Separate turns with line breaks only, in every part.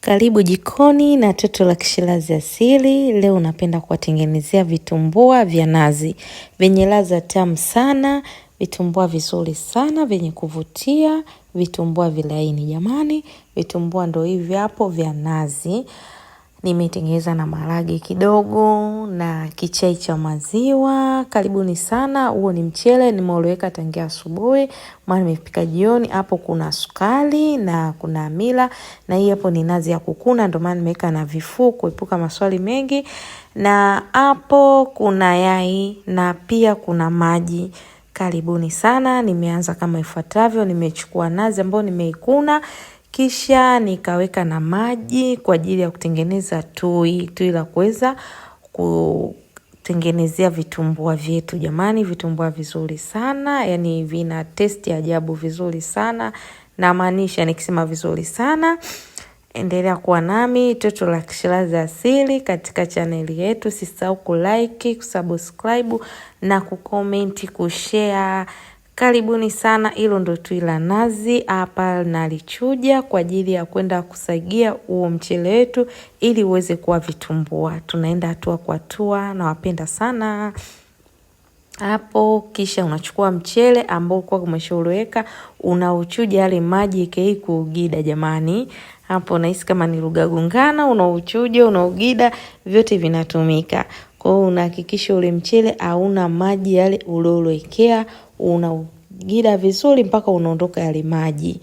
Karibu jikoni na Toto la Kishilazi Asili. Leo napenda kuwatengenezea vitumbua vya nazi vyenye ladha tamu sana, vitumbua vizuri sana vyenye kuvutia, vitumbua vilaini. Jamani, vitumbua ndo hivi hapo vya nazi. Nimetengeneza na maharage kidogo na kichai cha maziwa. Karibuni sana. Huo ni mchele nimeuloweka tangia asubuhi, maana nimepika jioni. Hapo kuna sukari na kuna mila, na hii hapo ni nazi ya kukuna, ndio maana nimeweka na vifuu kuepuka maswali mengi. Na hapo kuna yai na pia kuna maji. Karibuni sana. Nimeanza kama ifuatavyo. Nimechukua nazi ambayo nimeikuna, kisha nikaweka na maji kwa ajili ya kutengeneza tui, tui la kuweza kutengenezea vitumbua vyetu. Jamani, vitumbua vizuri sana, yani vina testi ajabu vizuri sana, namaanisha nikisema vizuri sana. Endelea kuwa nami Toto la Kishilazi Asili katika chaneli yetu. Usisahau kulike, kusubscribe na kukomenti, kushare. Karibuni sana. Hilo ndo tui la nazi hapa nalichuja kwa ajili ya kwenda kusagia huo mchele wetu ili uweze kuwa vitumbua. Tunaenda hatua kwa hatua, nawapenda sana hapo. Kisha unachukua mchele ambao kwa umeshauloweka, unauchuja yale maji kei kuugida. Jamani, hapo nahisi kama ni lugha gungana. Unauchuja, unaugida, vyote vinatumika. Kwa hiyo unahakikisha ule mchele hauna maji yale uliolowekea, unaugida vizuri mpaka unaondoka yale maji.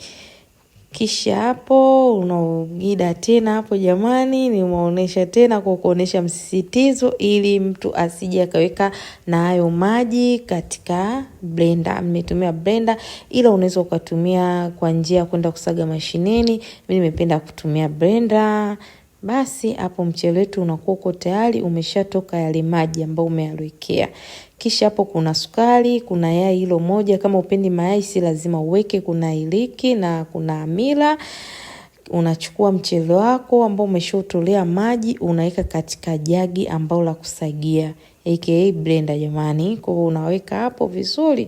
Kisha hapo unaugida tena hapo. Jamani, nimeonyesha tena kwa kuonesha msisitizo, ili mtu asije akaweka na hayo maji katika blender. Nimetumia blender, ila unaweza ukatumia kwa njia kwenda kusaga mashineni. Mimi nimependa kutumia blender. Basi hapo mchele wetu unakuwa uko tayari, umeshatoka yale maji ambayo umeyalowekea. Kisha hapo kuna sukari, kuna yai hilo moja. Kama upendi mayai si lazima uweke. Kuna iliki na kuna amila. Unachukua mchele wako ambao umeshautolea maji, unaweka katika jagi ambao la kusagia, aka blender. Jamani, kwa hiyo unaweka hapo vizuri.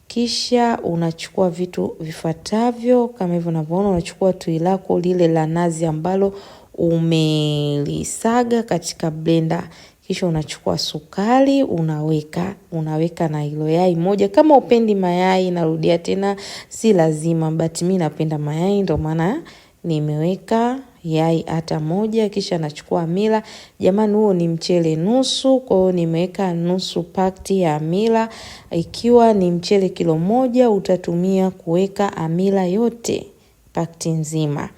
Kisha unachukua vitu vifuatavyo kama hivyo unavyoona. Unachukua tui lako lile la nazi ambalo umelisaga katika blender. Kisha unachukua sukari unaweka, unaweka na hilo yai moja. Kama upendi mayai, narudia tena, si lazima, but mi napenda mayai, ndio maana nimeweka yai hata moja. Kisha nachukua mila. Jamani, huo ni mchele nusu, kwa hiyo nimeweka nusu pakti ya amila. Ikiwa ni mchele kilo moja, utatumia kuweka amila yote pakti nzima.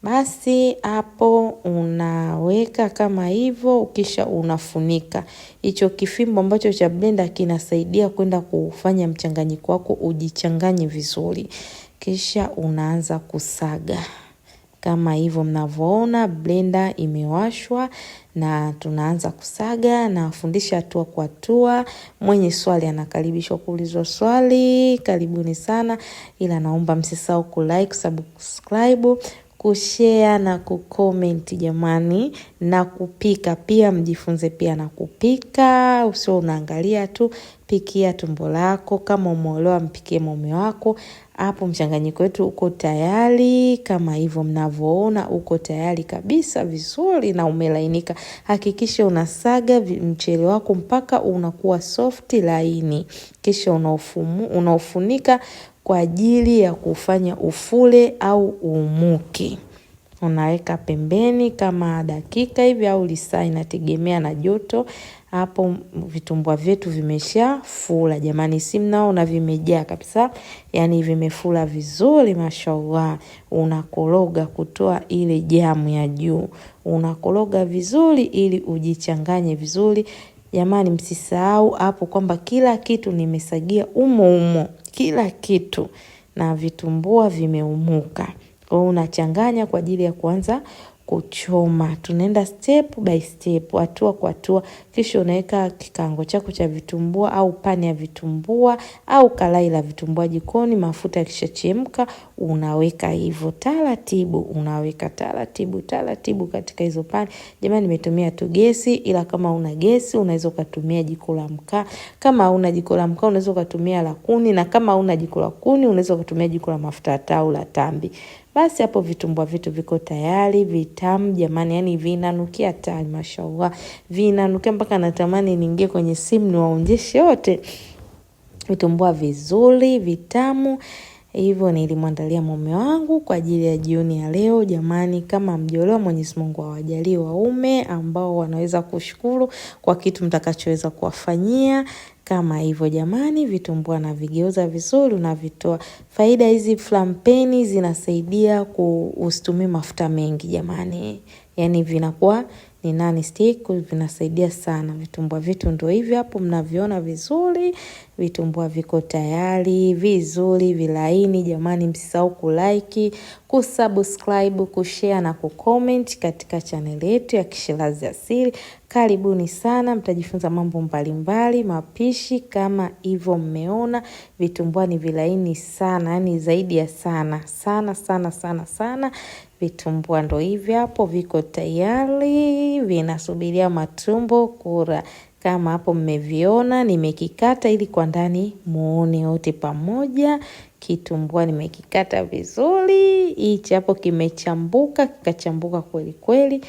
Basi hapo unaweka kama hivyo, kisha unafunika. Hicho kifimbo ambacho cha blender kinasaidia kwenda kufanya mchanganyiko wako ujichanganye vizuri. Kisha unaanza kusaga kama hivyo mnavyoona, blender imewashwa na tunaanza kusaga. Nawafundisha hatua kwa hatua. Mwenye swali anakaribishwa kuulizwa swali. Karibuni sana, ila naomba msisahau kulike, subscribe, kushare na kucomment jamani, na kupika pia, mjifunze pia na kupika. Usio unaangalia tu, pikia tumbo lako. Kama umeolewa, mpikie mume wako. Hapo mchanganyiko wetu uko tayari, kama hivyo mnavyoona, uko tayari kabisa vizuri na umelainika. Hakikisha unasaga mchele wako mpaka unakuwa soft laini, kisha unaufunika kwa ajili ya kufanya ufule au uumuke. Unaweka pembeni kama dakika hivi au lisaa, inategemea na joto. Hapo vitumbua vyetu vimeshafula jamani, si mnaona vimejaa kabisa, yani vimefula vizuri mashallah. Unakoroga kutoa ile jamu ya juu, unakoroga vizuri ili ujichanganye vizuri. Jamani, msisahau hapo kwamba kila kitu nimesagia umo umo, kila kitu na vitumbua vimeumuka. Kwa hiyo unachanganya kwa ajili ya kuanza kuchoma. Tunaenda step by step, hatua kwa hatua. Kisha unaweka kikango chako cha vitumbua au pani ya vitumbua au kalai la vitumbua jikoni. Mafuta yakishachemka unaweka hivyo taratibu, unaweka taratibu taratibu katika hizo pani. Jamani, nimetumia tu gesi, ila kama una gesi unaweza ukatumia jiko la mkaa. Kama una jiko la mkaa unaweza ukatumia la kuni, na kama una jiko la kuni unaweza ukatumia jiko la mafuta ya taa au la tambi. Basi hapo vitumbua vitu viko tayari, vitamu jamani, yani vinanukia tayari, mashallah, vinanukia mpaka natamani niingie kwenye simu niwaonyeshe wote. Vitumbua vizuri vitamu hivyo nilimwandalia mume wangu kwa ajili ya jioni ya leo. Jamani, kama mjaolewa, Mwenyezi Mungu awajalie waume ambao wanaweza kushukuru kwa kitu mtakachoweza kuwafanyia. Kama hivyo jamani, vitumbua na vigeuza vizuri, unavitoa. Faida hizi flampeni zinasaidia usitumie mafuta mengi jamani, yani vinakuwa ni nani stick, vinasaidia sana. Vitumbua vitu ndio hivi hapo mnaviona vizuri, vitumbua viko tayari vizuri, vilaini jamani. Msisahau kulike, kusubscribe, kushare na kucomment katika channel yetu ya Kishirazi Asili. Karibuni sana, mtajifunza mambo mbalimbali, mapishi kama hivyo mmeona. Vitumbua ni vilaini sana, yani zaidi ya sana sana sana sana sana. Vitumbua ndo hivi hapo viko tayari, vinasubiria matumbo kura. Kama hapo mmeviona, nimekikata ili kwa ndani muone wote pamoja. Kitumbua nimekikata vizuri, hichi hapo kimechambuka, kikachambuka kweli kweli.